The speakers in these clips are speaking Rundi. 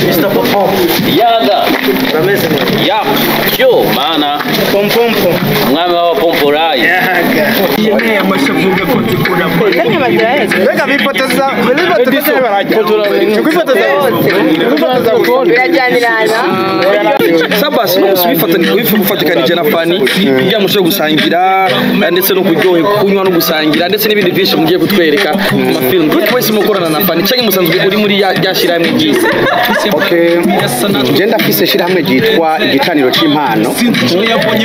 Mr. Popo. Yaga. Urameze neza. Ya. Yo mana. Pompompo. Umwami w'abapomporayi. Yaga. Mbega bifotoza barajya kwifotoza birajyanirana. Sabas no wifatikanije na Fani kugira mushobore gusangira ndetse no kuryoherwa, kunywa no gusangira ndetse n'ibindi byinshi mugiye kutwereka mu mafilm. Gute wese mukorana na Fani canke musanzwe uri muri ya shyirahamwe ryiza? Okay, je ndafise shirahamwe ryitwa Igicaniro c'Impano,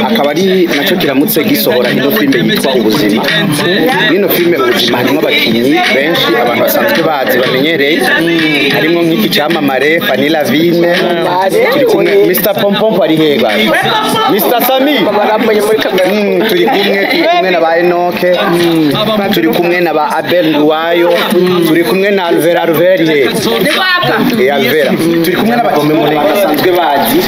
akaba ari naco kiramutse gisohora ino filme yitwa Ubuzima. Ino filme Ubuzima harimo abakinyi benshi abantu basanzwe bazi bamenyereye, harimo nk'iki cyamamare Fanny Lavine, turi kumwe Mr Pompompo ari heba, Mr Sami turi kumwe na ba Enoke, turi kumwe na ba Abel Nduwayo, turi kumwe na Alvera Alveri, Alvera, turi kumwe n'abakinyi basanzwe bazi.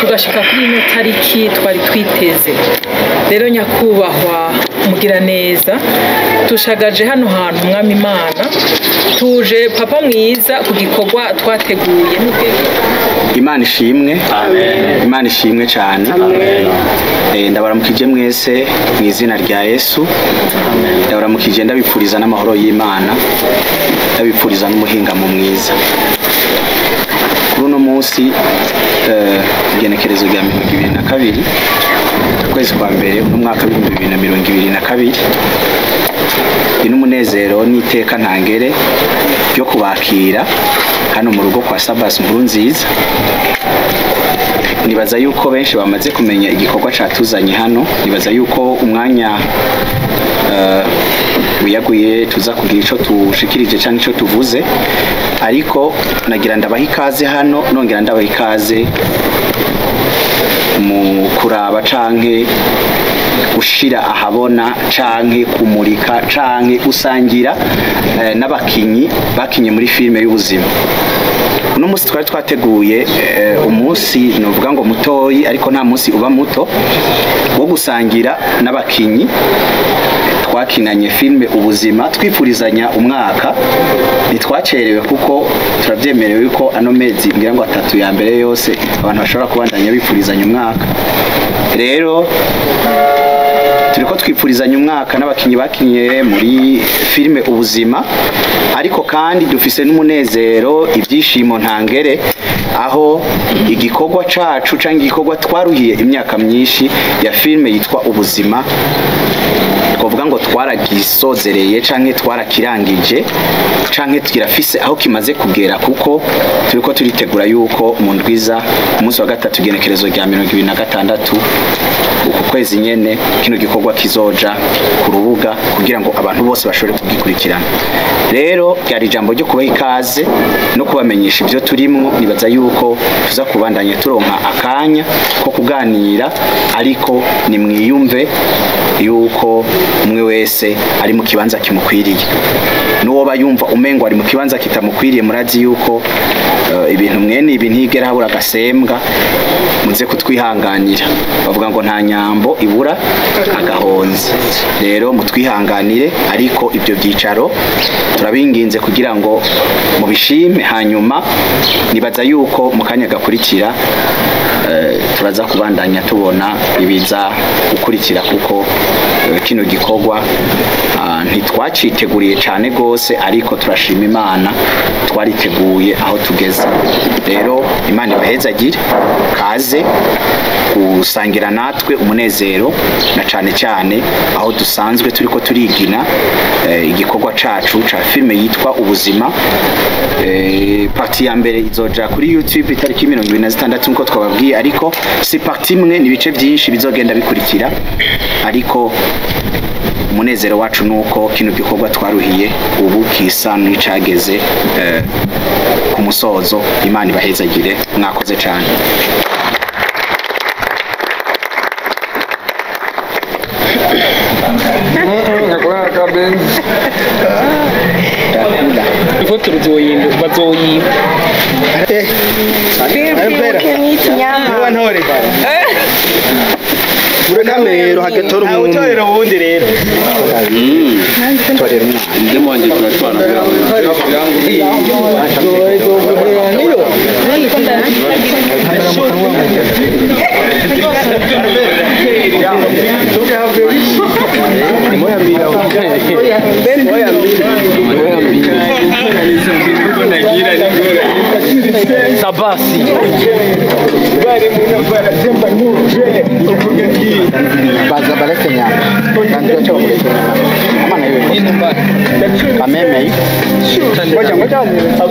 Tugashika kuri ino tariki twari twiteze. Rero nyakubahwa Mugiraneza, tushagaje hano hantu Mwami Imana, tuje papa mwiza ku gikorwa twateguye. Imana ishimwe. Amen. Imana ishimwe cyane. Amen. Ndabaramukije mwese mu izina rya Yesu. Amen. Ndabaramukije ndabipfuriza n'amahoro y'Imana, ndabipfuriza n'umuhingamo mwiza. Kuri uno munsi igenekerezo rya 2022 ukwezi kwa mbere mu mwaka wa 2022, ni n'umunezero n'iteka ntangere ryo kubakira hano mu rugo kwa Sabas Nkurunziza. Nibaza yuko benshi bamaze kumenya igikorwa catuzanye hano, nibaza yuko umwanya wiyaguye tuza kugira ico tushikirije canke ico tuvuze, ariko nagira ndabaha ikaze hano, nongera ndabaha ikaze mu kuraba canke gushira ahabona canke kumurika canke usangira n'abakinyi bakinye muri filme y'ubuzima. Uno munsi twari twateguye umunsi novuga ngo mutoyi, ariko nta munsi uba muto, wo gusangira n'abakinyi twakinanye filme Ubuzima, twifurizanya umwaka. Ntitwacerewe kuko turavyemerewe ko ano mezi ngira ngo atatu ya mbere yose abantu bashobora kubandanya bifurizanya umwaka. Rero turiko twifurizanya umwaka n'abakinyi bakinye muri filme Ubuzima, ariko kandi dufise n'umunezero, ibyishimo ntangere, aho igikorwa cacu canke igikorwa twaruhiye imyaka myinshi ya filme yitwa Ubuzima, twavuga ngo twaragisozereye canke twarakirangije canke kirafise aho kimaze kugera, kuko turiko turitegura yuko mu ndwiza umunsi wa gatatu igenekerezo rya 2026 uku kwezi nyene kino gikorwa kizoja ku rubuga kugira ngo abantu bose bashobore kugikurikirana. Rero ryari ijambo ryo kubaha ikaze no kubamenyesha ibyo turimwo. Nibaza yuko tuza kubandanya turonka akanya ko kuganira, ariko nimwiyumve yuko umwe wese ari mu kibanza kimukwiriye, n'uwo yumva umengo ari mu kibanza kitamukwiriye. Murazi yuko ibintu mwene ibi ntigera habura agasembwa, muze kutwihanganira. Bavuga ngo nta nyambo ibura agahonze. Rero mutwihanganire, ariko ibyo byicaro turabinginze kugira ngo mubishime. Hanyuma nibaza yuko mu kanya gakurikira turaza kubandanya tubona ibiza gukurikira, kuko kino gikorwa ntitwaciteguriye cyane gose, ariko turashima Imana twariteguye aho tugeze. Rero Imana ibahezagire, kaze gusangira natwe umunezero, na cane cyane aho dusanzwe turiko turigina igikorwa cacu ca filme yitwa Ubuzima. Parti ya mbere izoja kuri YouTube itariki 26 nkuko twababwiye, ariko si parti imwe, ni ibice byinshi bizogenda bikurikira, ariko umunezero wacu nuko kino gikorwa twaruhiye ubu kisa n'icageze ku musozo. Imana ibahezagire, mwakoze cyane. Ifoto ruzoyimba bazoyiba. Niba ntore. Urekamero hagetora umuntu. Utorera uwundi rero. Torera umwana. Ndemo wanje turatwana. Sabasi. Baza bareke nyama. Kandi bacha bakureke nyama. Amana iwe. Kameme hii. Ngoja ngoja.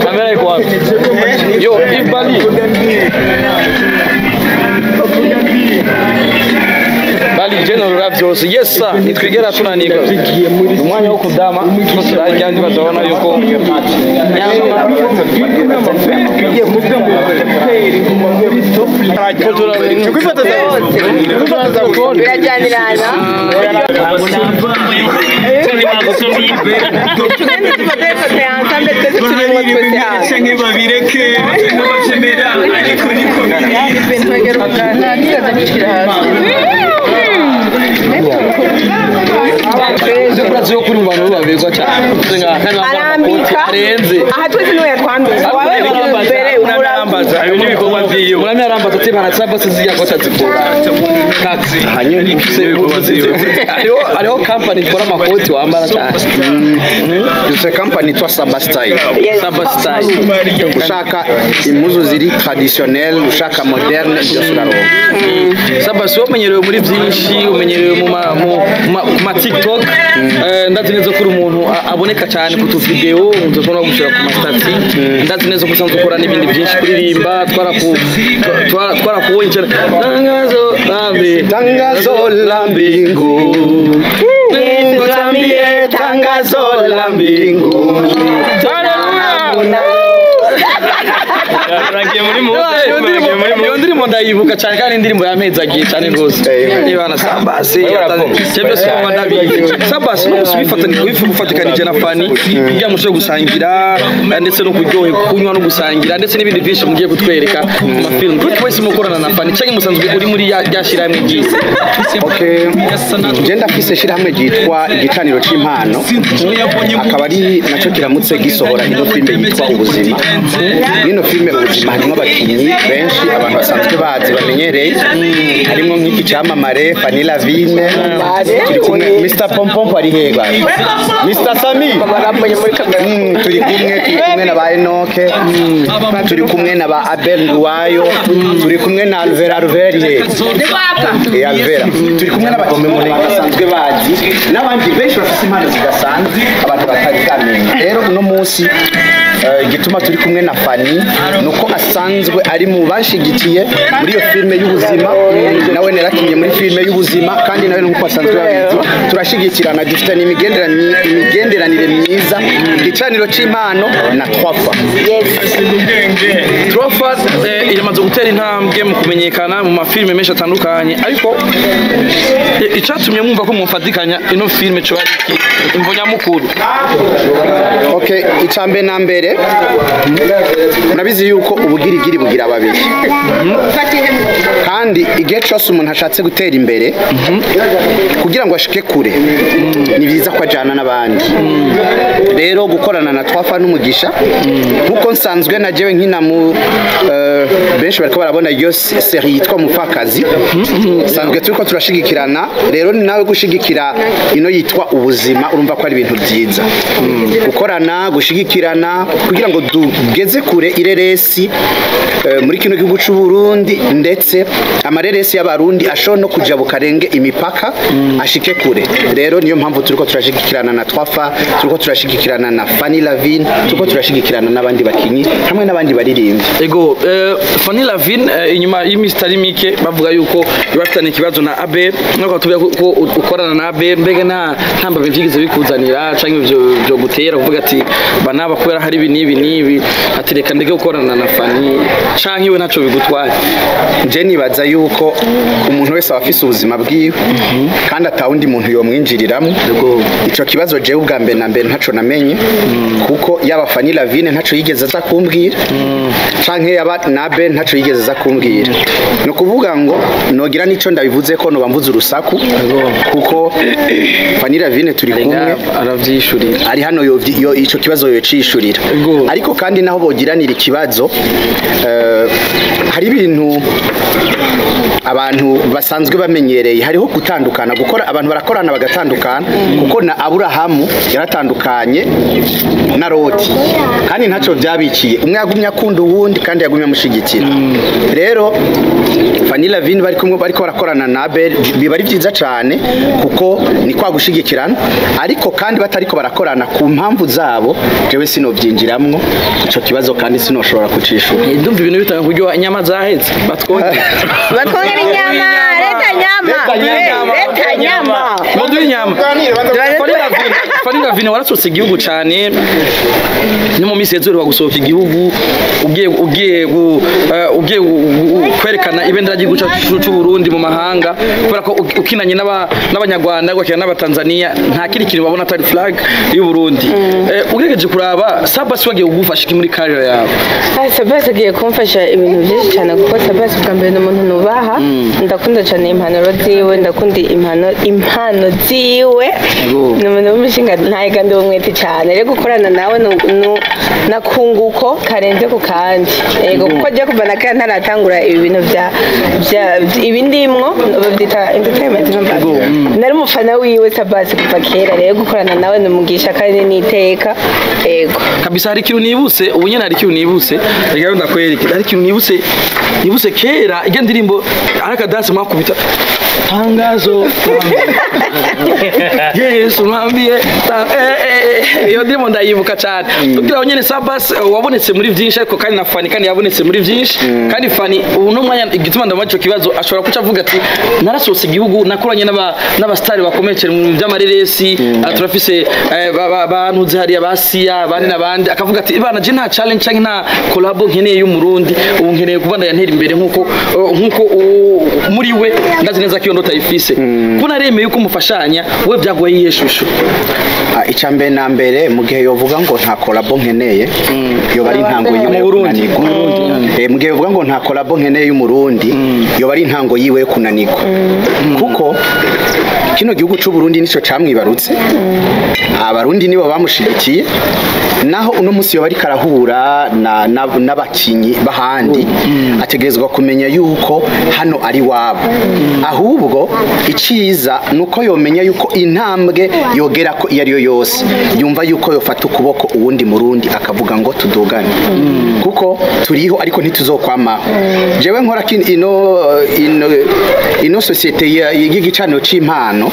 Kamera iko wapi? Yo, Ibali. Bali general rap byose. Yes sir, nitwigera tunanirwa. Umwanya wo kudama, turarya ndi bazabona yuko Birajyanirana. Tugende dufate ifoto ya ensemble twese turimo twese hanze. Urazi yo kuri mu bantu babegwa cyane. Arambika. Arenze. Aha twese niwe yatwambitse. Wawe mbere Urambaza. Ibikorwa vyiwe. Muramya arambaza ati bana sabasi zijya ko tazikura. Taxi. Hanyuma Hariho company ikora amakoti wambara cyane. Dufite company yitwa Saba Style. Saba Style. Ushaka impuzu ziri traditionnel, ushaka moderne, byose uraronka. Sabasi umenyerewe muri byinshi, umenyerewe mu ma TikTok. Ndazi neza ko uri umuntu aboneka cyane ku tu video, umuntu ushobora gushyira ku ma stati. Ndazi neza ko usanzwe ukora n'ibindi byinshi, kuririmba, twarakubonye cyane. Tangazo la mbingu. Tangazo la mbingu. Yesu tuambie Tangazo la mbingu. Iyo ndirimbo ndayibuka cyane kandi indirimbo yampezagiye cyane rwose. Niba na Sabasi cyebyo soma ndabizi. Sabasi no gufatikanije na Fanny kugira mushobore gusangira ndetse no kuryohe kunywa no gusangira ndetse n'ibindi byinshi mugiye kutwereka mu mafilm. Kuri twese mukorana na Fanny cyangwa musanzwe uri muri ya shyirahamwe ryiza. Okay. Je ndafise shirahamwe ryitwa Igicaniro c'Impano, akaba ari naco kiramutse gisohora ino filme yitwa Ubuzima. Ino filme Ubuzima harimo abakinyi benshi abantu basanzwe bazi bamenyereye, harimo nk'iki cyamamare Fanny Lavine, turi kumwe Mr Pompompo ari hega, Mr Sami, turi kumwe na ba Enoke, turi kumwe na ba Abel Nduwayo, turi kumwe na Alvera Alveri, Alvera, turi kumwe n'abakinyi basanzwe bazi n'abandi benshi bafite impano zidasanzwe abantu batari bwamenye. Rero uno munsi igituma turi kumwe na Fanny nuko asanzwe ari mu bashigikiye muri iyo filme y'ubuzima, nawe narakinye muri filme y'ubuzima kandi nawe nuko asanzwe babizi turashigikirana, dufite imigenderanire myiza. Igicaniro c'Impano na Trofa. Trofa iramaze gutera intambwe mu kumenyekana mu mafilme menshi atandukanye, ariko icatumye mwumva ko mumfatikanya ino filme cyo ari iki imvo nyamukuru. Okay, icambe na mbere murabizi yuko ubugirigiri bugira babiri, kandi igihe cyose umuntu ashatse gutera imbere kugira ngo ashike kure ni byiza ko ajyana n'abandi. Rero gukorana na Twafa n'umugisha nkuko nsanzwe na jewe nkina mu benshi bariko barabona iyo serie yitwa Mupfakazi, sanzwe turiko turashigikirana. Rero ni nawe gushigikira ino yitwa Ubuzima, urumva ko ari ibintu byiza gukorana, gushigikirana kugira ngo tugeze kure ireresi muri kino gihugu c'u Burundi, ndetse amareresi y'abarundi ashobora no kuja bukarenge imipaka ashike kure. Rero niyo mpamvu turiko turashigikirana na Twafa, turiko turashigikirana na Fanny Lavine, turiko turashigikirana n'abandi bakinyi hamwe n'abandi baririmbyi. Ego, Fanny Lavine inyuma y'imisi itari mike bavuga yuko bafitanye ikibazo na Abel, nako watubwira ko ukorana na Abel, mbega nta ntambamyi vyigeze bikuzanira canke ivyo byo gutera kuvuga ati banaba kubera hari ibi n'ibi n'ibi, ati reka ndeke gukorana na Fanny, canke iwe ntaco bigutwaye? Je nibaza yuko umuntu wese aba afise ubuzima bwiwe kandi atawundi muntu yomwinjiriramwo. Ico kibazo jewe ubwa mbere na mbere ntaco namenye, kuko yaba Fanny Lavine ntaco yigeze aza kumbwira, canke yaba Nabe ntaco yigeze aza kumbwira. Ni ukuvuga ngo nogira nico ndabivuze ko noba mvuze urusaku, kuko Fanny Lavine turi kumwe aravyishurira, ari hano ico kibazo yocishurira. Ariko kandi naho bogiranira ikibazo, hari ibintu abantu basanzwe bamenyereye, hariho gutandukana, gukora abantu barakorana bagatandukana, kuko na Aburahamu yaratandukanye na Loti kandi ntaco byabikiye, umwe yagumye akunda uwundi kandi yagumye amushigikira. Rero Fanny Lavine bari kumwe bariko barakorana na Abel, biba ari byiza cyane kuko ni kwa gushigikirana, ariko kandi batariko barakorana ku mpamvu zabo, jewe sinovyinjiramwo ico kibazo kandi sinoshobora kucishura. Ndumva ibintu bitanga kuryoha, inyama zaheze batwongere Batwongera inyama, leta nyama, leta nyama, muduhe inyama. Fanny Lavine warasohotse igihugu cyane, no mu minsi iheze uheruka gusohoka igihugu ugiye kwerekana ibendera ry'igihugu cyacu cy'u Burundi mu mahanga, kubera ko ukinanye n'Abanyarwanda ugakina n'Abatanzania nta kindi kintu babona atari flag y'u Burundi. Ugerageje kuraba Sabasi wagiye kugufasha iki muri career yawe? Sabasi agiye kumfasha ibintu byinshi cyane, kuko Sabasi bwa mbere ni umuntu nubaha, ndakunda cyane impanuro ziwe, ndakunda impano ziwe, ni umuntu w'umushinga ntaye kandi w'umwete cyane. Rero gukorana nawe nakunguko karenze ku kandi, yego, kuko jya kuva na kera ntaratangura ibi bintu bya ibi ndimwo babyita entertainment, nari umufana wiwe Sabasi kuva kera. Rero gukorana nawe ni umugisha kandi n'iteka. Yego kabisa. Hari ikintu nibutse ubu nyene, hari ikintu nibutse, reka ndakwereke, hari ikintu nibutse kera, ijya ndirimbo arakadansi mwakubita tangazo Yesu mwambie iyo ndirimbo ndayibuka cyane. Kugira nyene Sabasi wabonetse muri byinshi, ariko kandi na Fanny kandi yabonetse muri byinshi, kandi Fanny ubu no mwanya igituma ndamuha ico kibazo ashobora kuca avuga ati narasohotse igihugu, nakoranye n'abastari bakomeye cyane mu by'amareresi, turafise bantuze hariya basiya abandi n'abandi, akavuga ati bana je nta challenge canke nta collab nkeneye y'umurundi, ubu nkeneye kuba ndayantera imbere nkuko muri we ndazi neza ko iyo ndota ifise, ko naremeye yuko umufashanya we byagoye iyihe shusho? Icya mbere na mbere, mu gihe yovuga ngo nta collabo nkeneye, yoba ari intango yiwe yo kunanirwa. Mu gihe yovuga ngo nta collabo nkeneye y'umurundi, yoba ari intango yiwe yo kunanirwa, kuko kino gihugu cy'u Burundi nico camwibarutse, abarundi nibo bamushigikiye, naho uno munsi yoba ariko arahura n'abakinyi bahandi, ategerezwa kumenya yuko hano ari wabo. Ahubwo iciza nuko yomenya yuko intambwe yogera ko iyo ariyo yose, yumva yuko yofata ukuboko uwundi murundi akavuga ngo tudugane, kuko turiho ariko ntituzokwamaho. Jewe nkora ino societe y'igicaniro c'impano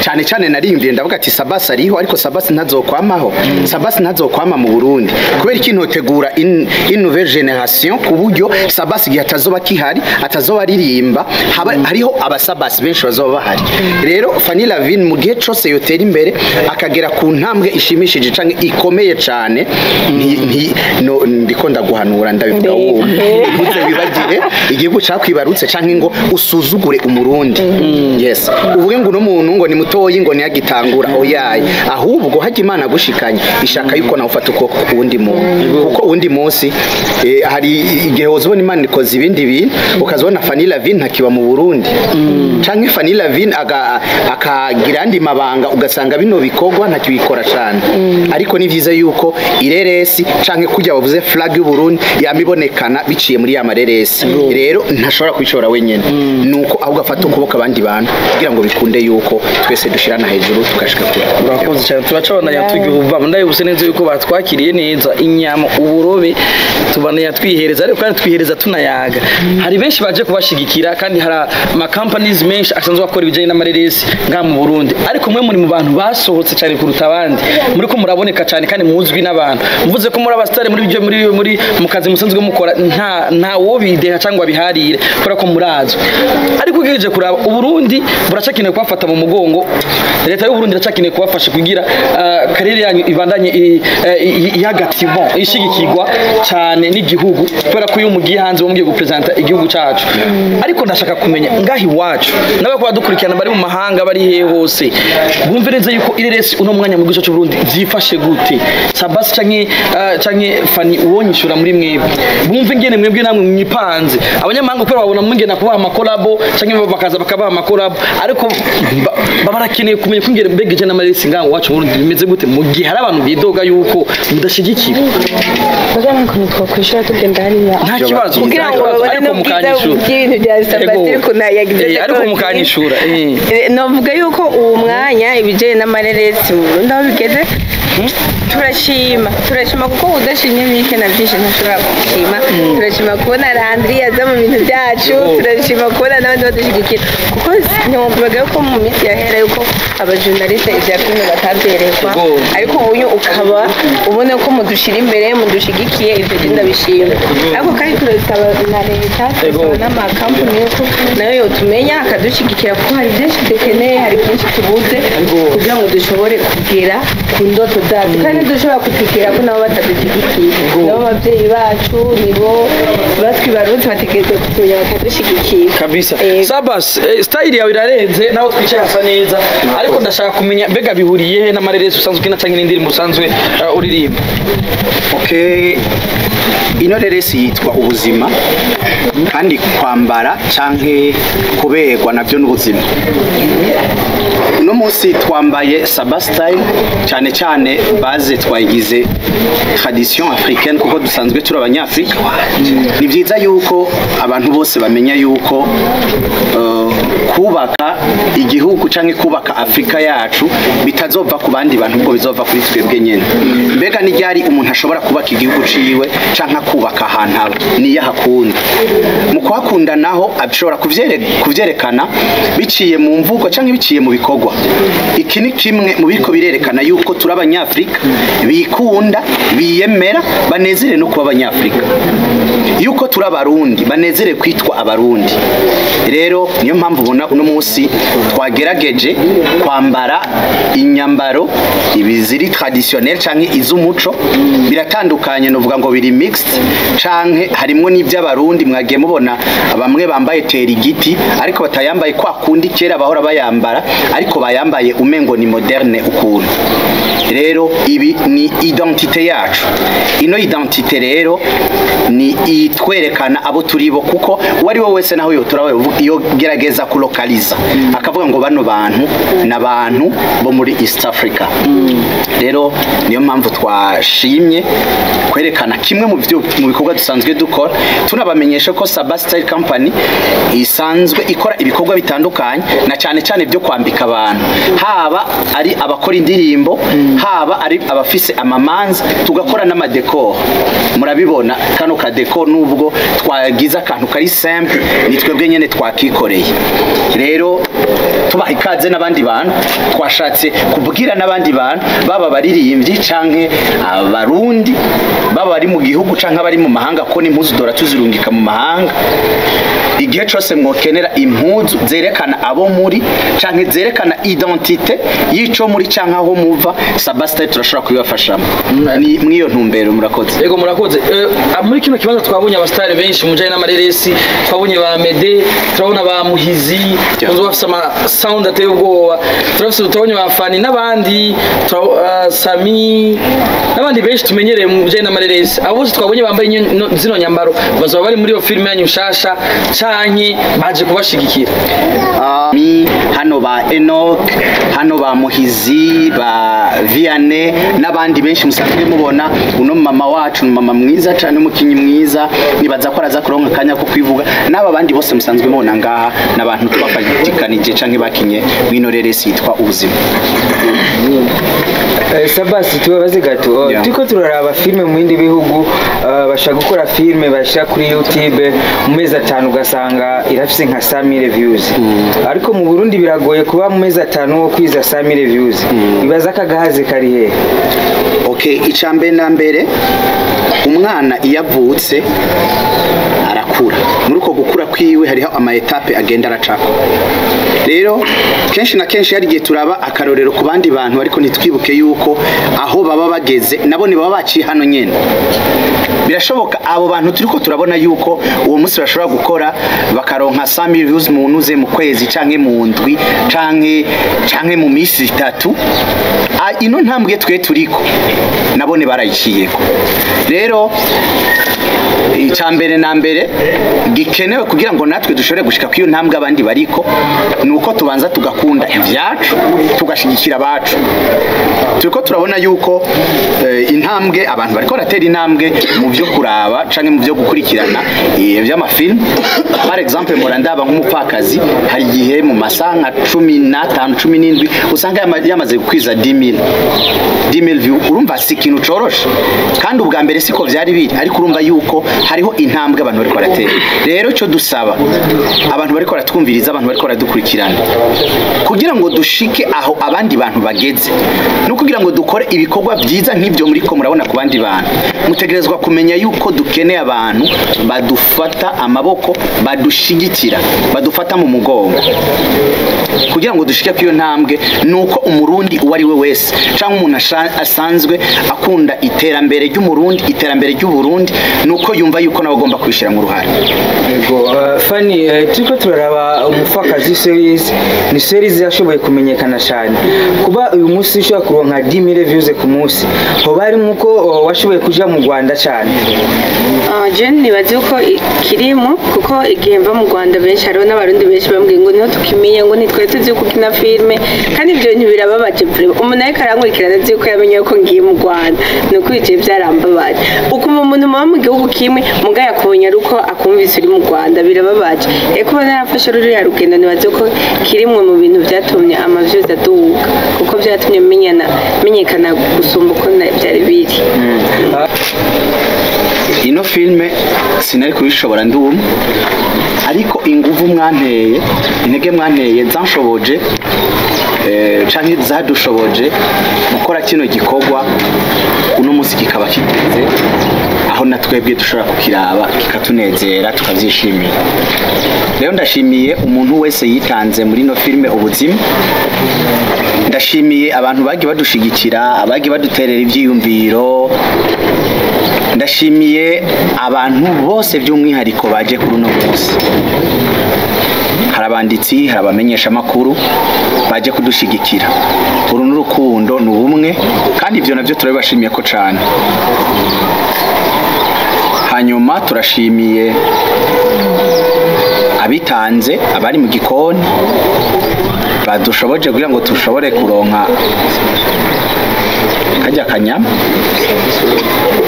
cyane cyane nariyumviye ndavuga ati Sabasi ariho ariko Sabasi ntazokwamaho, Sabasi ntazokwama mu Burundi, kubera ikintu tegura une nouvelle génération ku buryo Sabasi igihe atazoba kihari atazoba aririmba, hariho abasabasi benshi bazoba bahari. Rero Fanny Lavine mu gihe cose yotera imbere akagera ku ntambwe ishimishije canke ikomeye cyane, ndiko ndaguhanura ndabivuga wowe ntuze wibagire igihugu cakwibarutse canke ngo usuzugure umurundi. Yes, uvuge ngo uno muntu ngo ni mutoyi ngo ntiyagitangura, oyaye, ahubwo hajya Imana gushikanye ishaka yuko nawe ufata uko uwundi muntu, kuko uwundi munsi hari igihe wozibona Imana ikoze ibindi bintu, ukazibona Fanny Lavine ntakiba mu Burundi, canke Fanny Lavine akagira andi mabanga, ugasanga bino bikorwa ntakibikora cyane. Ariko ni vyiza yuko ireresi canke kujya bavuze flag y'u Burundi yamibonekana biciye muri ya mareresi. Rero ntashobora kwishora wenyene, nuko ahubwo afata ukuboko abandi bantu kugira ngo bikunde yuko yuko twese dushirana hejuru tukashika kure. Urakoze cyane, turacabandanya tugihuba ndabibutse neza yuko batwakiriye neza, inyama, uburobe, tubandanya twihereza, ariko kandi twihereza tunayaga. Hari benshi baje kubashigikira, kandi hari ama companies menshi asanzwe akora ibijyanye n'amareresi ngaha mu Burundi, ariko mwe muri mu bantu basohotse cyane kuruta abandi, muri ko muraboneka cyane kandi muzwi n'abantu. Mvuze ko muri abasitari muri byo, muri mu kazi musanzwe mukora, nta wo bideha cyangwa biharire kubera ko murazwi. Ariko ugejeje kuraba, Uburundi buracakeneye kubafata mu mugongo, leta y'u Burundi iracakeneye kubafasha kugira carrière yanyu ibandanye ihagati, bon, ishigikirwa cyane n'igihugu, kubera ko iyo mugiye hanze mugiye gupresenta igihugu cyacu. Ariko ndashaka kumenya ngaho iwacu n'abako badukurikirana bari mu mahanga, bari hehe hose, bumve neza yuko ireresi uno mwanya mu gihugu cy'u Burundi byifashe gute. Sabasi canke Fani, uwonyishura muri mwebwe, bumve ingene mwebwe namwe mwipanze. Abanyamahanga kubera babona mungena kubaha amakolabo canke bakaza bakabaha amakolabo, ariko baba barakeneye kumenya ko ingene mbega ije n'amaresi ngaho iwacu mu Burundi bimeze gute, mu gihe hari abantu bidoga yuko mudashigikira. Baza n'ukuntu twakwishura tugenda hariya. Nta kibazo, kugira nta ngo kibazo, babone ariko n'ubwiza mukanyishura. bw'ibintu bya Sabasi Ego. ukuntu yagize. Ariko mukanyishura. Novuga yuko uwo mwanya ibijyanye n'amareresi mu Burundi aho bigeze, turashima, kuko udashimye bike na byinshi ntashobora gushima. Turashima kubona Landry aza mu bintu byacu, turashima kubona n'abandi badushyigikira, kuko ntiwumvaga yuko mu minsi yahera yuko abajournaliste ibya filime batabyerekwa, ariko uyu ukaba ubona ko mudushyira imbere, mudushigikiye, ibyo byo ndabishima. Ariko kandi turasaba na leta, turasaba n'amakampani yuko nayo yotumenya akadushyigikira, kuko hari byinshi dukeneye, hari byinshi tubuze kugira ngo dushobore kugera ku ndoto zacu, kandi dushobora kutugera ko nabo batadushyigikiye. Nabo ababyeyi bacu nibo batwibarutse, bategerezwa kutumenya bakadushyigikira. Kabisa. Yego. Sabas, style yawe irarenze, naho twicaye hasa neza, ariko ndashaka kumenya mbega bihuriye he n'amareresi usanzwe ukina canke n'indirimbo usanzwe uririmba? Okay, ino reresi yitwa Ubuzima, kandi kwambara canke kuberwa nabyo n'ubuzima. Uno munsi twambaye Saba Style, cyane cyane base twayigize tradition africaine, kuko dusanzwe turi abanyafrika. Ni byiza yuko abantu bose bamenya yuko kubaka igihugu canke kubaka Afrika yacu bitazova ku bandi bantu, ubwo bizova kuri twebwe nyene. Mbega ni ryari umuntu ashobora kubaka igihugu ciwe canke akubaka ahantu aba niyo ahakunda? Mu kuhakunda naho ashobora kuvyerekana biciye mu mvugo canke biciye mu bikorwa. Iki ni kimwe mu biriko birerekana yuko turi abanyafrika bikunda, biyemera, banezere no kuba abanyafrika, yuko turi abarundi banezere kwitwa abarundi. Rero niyo mpamvu ubona uno munsi twagerageje kwambara inyambaro ibi ziri traditionnel canke iz'umuco. Biratandukanye, novuga ngo biri mixed canke harimwo n'iby'abarundi. Mwagiye mubona bamwe bambaye tera igiti, ariko batayambaye kwa kundi kera bahora bayambara, ariko bayambaye umengo ni moderne ukuntu. Rero ibi ni identité yacu. Ino identité rero ni itwerekana abo turi bo, kuko uwo ari we wese naho yotura yogerageza kulokaliza akavuga ngo bano bantu ni abantu bo muri East Africa. Rero niyo mpamvu twashimye kwerekana kimwe mu bikorwa dusanzwe dukora, tunabamenyesha ko Saba Style Company isanzwe ikora ibikorwa bitandukanye, na cyane cyane byo kwambika abantu, haba ari abakora indirimbo, haba ari abafise amamanza, tugakora n'amadekoro. Murabibona kano kadeko, nubwo twagize akantu kari simple, ni twebwe nyene twakikoreye. Rero tubaha ikaze n'abandi bantu, twashatse kubwira n'abandi bantu, baba abaririmbyi canke abarundi, baba bari mu gihugu canke abari mu mahanga, ko n'impuzu dora tuzirungika mu mahanga. Igihe cose mwokenera impuzu zerekana abo muri canke zerekana identité y'ico muri canke aho muva, Saba Style turashobora kubibafashamo. Ni mw'iyo ntumbero. Murakoze. Yego, murakoze. Muri kino kibanza twabonye abasitari benshi mu bijanye n'amareresi, twabonye ba Mede, turabona ba Muhizi bazo bafise ama sound ateye ubwoba, turabonye ba Fani n'abandi, Sami n'abandi benshi tumenyereye mu bijanye n'amareresi. Abo bose twabonye bambaye zino nyambaro bazoba bari muri iyo filime yanyu nshasha canke baje kubashigikira? Mi hano ba Enoch, hano ba Muhizi, ba Vianney n'abandi benshi musanzwe mubona. Uno mama wacu ni mama mwiza cyane, umukinyi mwiza, nibaza ko araza kuronka akanya ko kwivuga. N'aba bandi bose musanzwe mubona ngaha n'abantu twafatikanije canke bakinye. bakinye mw'inoreresi yitwa Ubuzima. Sabasi, tubabaze gato. Yeah. Turiko turaraba filime mu bindi bihugu, bashaka gukora filime bashyira kuri YouTube mu mezi 5 ugasanga irafise nka 100,000 views, ariko mu Burundi biragoye kuba mu mezi 5 wo kwiza 100,000 views. Ibaza akagahaze kari hehe? Okay, icambere na mbere, umwana iyo avutse arakura. Muri uko gukura kwiwe hariho ama étapes agenda aracako. Rero kenshi na kenshi hari igihe turaba akarorero ku bandi bantu, ariko ntitwibuke yuko aho baba bageze nabo baba baciye hano nyene. Birashoboka abo bantu turiko turabona yuko uwo munsi bashobora gukora bakaronka 100,000 views mu ntuze mu kwezi canke mu ndwi canke mu minsi 3. Ino ntambwe twe turiko nabone barayiciyeko. Rero icambere na mbere gikenewe kugira ngo natwe dushobore gushika kwiyo ntambwe abandi bariko, nuko tubanza tugakunda ivyacu, tugashigikira abacu. Turiko turabona yuko intambwe abantu bariko baratera, intambwe mu byo kuraba canke mu byo gukurikirana vy'amafilm. Par exemple, mpora ndaba nk'Umupfakazi, hari igihe mu masaha nka 15, 17 usanga yamaze gukwiza 10,000 view. Urumva si ikintu coroshe, kandi ubwa mbere siko vyari biri, ariko urumva yuko hariho intambwe abantu bariko baratera. Rero ico dusaba abantu bariko baratwumviriza, abantu bariko baradukurikirana, kugira ngo dushike aho abandi bantu bageze no kugira ngo dukore ibikorwa byiza nk'ibyo muriko murabona ku bandi bantu, mutegerezwa kumenya yuko dukeneye abantu badufata amaboko, badushigikira, badufata mu mugongo kugira ngo dushike kwiyo ntambwe. Nuko Umurundi uwo ari we wese cyangwa umuntu asanzwe akunda iterambere ry'Umurundi, iterambere ry'Uburundi, nuko yumva yuko nawe agomba kwishira mu ruhare. Yego, Fanny, turiko turaraba Umupfakazi series, ni series yashoboye kumenyekana cyane. Kuba uyu munsi ushobora kuronka 10,000 views ku munsi, hoba hari nkuko washoboye kuja mu Rwanda cyane? Je nibaza yuko kirimo, kuko igihe mva mu Rwanda benshi, hariho n'Abarundi benshi bambwiye ngo niho tukimenya, ngo ntitwari tuzi yuko ukina filime. Kandi ibyo bintu birababaje vraiment. Umuntu ariko arankurikirana azi yuko yamenye yuko ngiye mu Rwanda, ni ukuri je byarambabaje. Ukumva umuntu muba mu gihugu kimwe muga yakubonye ari uko akumvise uri mu Rwanda, birababaje. Eko kuba narafashe ruriya rugendo, nibaza ko kirimwe mu bintu byatumye ama views aduga, kuko byatumye menyana menyekana gusumba uko byari biri. Ino filme sinari kubishobora ndi umwe, ariko inguvu mwanteye, intege mwanteye zanshoboje canke zadushoboje gukora kino gikorwa. Uno munsi kikaba kigeze aho na twebwe dushobora kukiraba kikatunezera, tukavyishimira. Rero ndashimiye umuntu wese yitanze muri ino filme Ubuzima. Ndashimiye abantu bagiye badushigikira, abagiye baduterera ivyiyumviro. Ndashimiye abantu bose by'umwihariko baje kuri uno munsi. Hari abanditsi, hari abamenyeshamakuru baje kudushigikira. Uru n'urukundo, ni ubumwe, kandi ibyo nabyo turabibashimiye ko cyane. Hanyuma turashimiye abitanze, abari mu gikoni badushoboje kugira ngo dushobore kuronka kajya kanyama.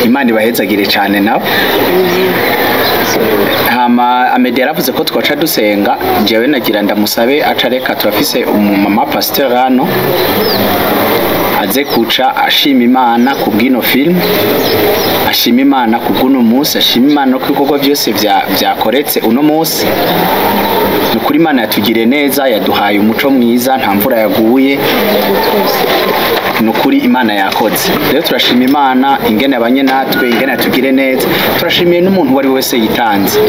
Imana ibahezagire cyane nabo. Hama Amede yaravuze ko twaca dusenga. Jewe nagira ndamusabe aca reka, turafise umumama pasteur hano, aze kuca ashima Imana ku bw'ino film, ashima Imana ku bw'uno munsi, ashima Imana ko ibikorwa byose vyakoretse uno munsi. Ni ukuri Imana yatugiriye neza, yaduhaye umuco mwiza, nta mvura yaguye. Ni ukuri Imana yakoze. Rero turashima Imana ingene abanye natwe, ingene yatugire neza. Turashimiye n'umuntu uwo ari we wese yitanze.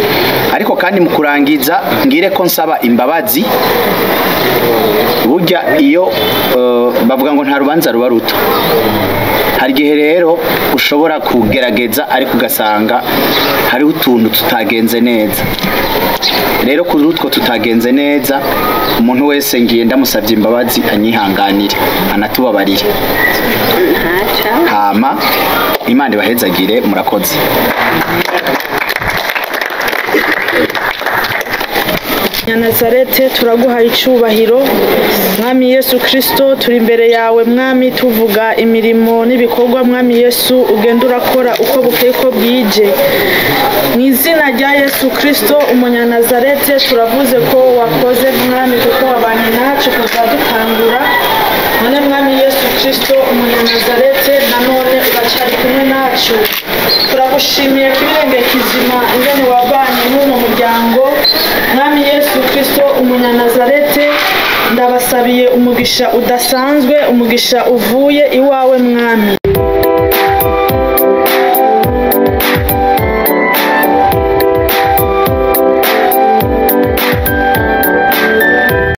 Ariko kandi mu kurangiza ngire ko nsaba imbabazi. Burya iyo bavuga ngo nta rubanza ruba ruto, hari igihe rero ushobora kugerageza ariko ugasanga hariho utuntu tutagenze neza. Rero kuri utwo tutagenze neza, umuntu wese ngiye ndamusabye imbabazi, anyihanganire, anatubabarire. Ntaca. Hama Imana ibahezagire, murakoze. Nazarete, turaguhaye icyubahiro, mwami. Mwami Yesu Kristo, turi imbere yawe Mwami, tuvuga imirimo n'ibikorwa Mwami Yesu ugenda urakora uko bukeye uko bwije. Mu izina rya Yesu Kristo umunyanazarete, turavuze ko wakoze Mwami, kuko wabanye natwe kuva dukangura. None Mwami Yesu Kristo umunyanazarete, nanone uracyari kumwe nacu. Turagushimiye kubirenge kizima ingene wabanye n'uno muryango. Mwami Yesu Kristo umunyanazarete, ndabasabiye umugisha udasanzwe, umugisha uvuye iwawe Mwami.